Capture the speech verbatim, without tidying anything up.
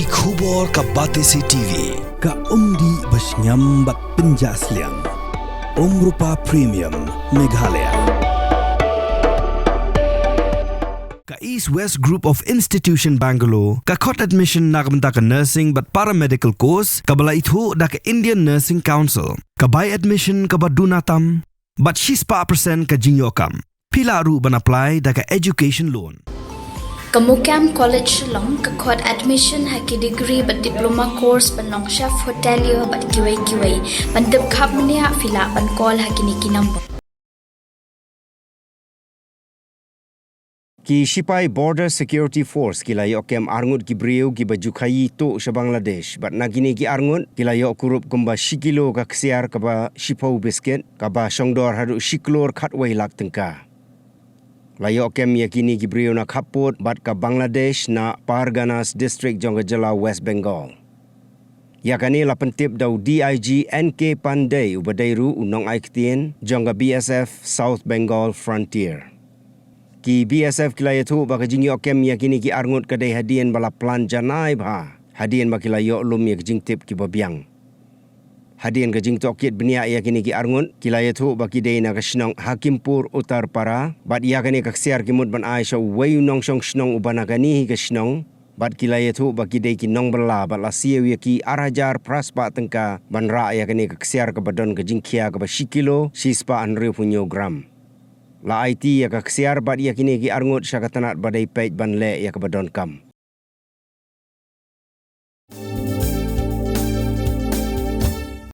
Ki khubor ka Batesi T V, ka umdih ba shngiam bad pynjah sliang. Umrupa Premium, Meghalaya. Ka East West Group of Institution Bangalore, ka khot admission na ka bynta ka nursing bad paramedical course, kaba la ithuh da ka Indian Nursing Council, ka bai admission kaba duna tam, bad shispah percent ka jingïoh kam. Phi lah ruh ban apply da ka education loan. Ka MOKAM College Shillong ka khot admission ha ki degree bad diploma course ban long chef hotelier bad kiwei kiwei. Ban tip khapmniah phi lah ban call ha kine ki number. Ki shipai Border Security Force ki la ïoh kem arngut ki briew kiba ju khaïi tuh sha Bangladesh bad na kine ki arngut ki la ïoh kurup kumba shi kilo ka ksiar kaba shiphew biskit kaba shongdor haduh shi klur khatwei lak tyngka. La ïoh kem ïa kine ki briew na khappud bad ka Bangladesh na Parganas District jong ka jylla West Bengal. Ïa kane la pyntip da u D I G N K Pandey uba dei ruh u nongai ktien jong ka B S F South Bengal Frontier. Ki B S F ki la ïathuh ba ka jingïoh kem ïa kine ki arngut ka dei hadien ba la plan janai bha hadien ba ki la ïoh lum ïa ka jingtip kiba biang. Hadien ka jingtohkit bniah ïa kine ki arngut ki la ïathuh ba ki dei na ka shnong Hakimpur Uttarpara bad ïa kane ka ksiar ki mut ban ai sha uwei u nongshong shnong uba na kane hi ka shnong. Bad ki la ïathuh ba ki dei ki nongbylla bad la siew ïa ki ar hajar phra spah tyngka ban rah ïa kane ka ksiar kaba don ka jingkhia kaba shi kilo shispah hynriewphew hynñiew gram. La aiti ïa ka ksiar bad ïa kine ki arngut sha ka tnat ba dei peit ban leh ïa kaba donkam.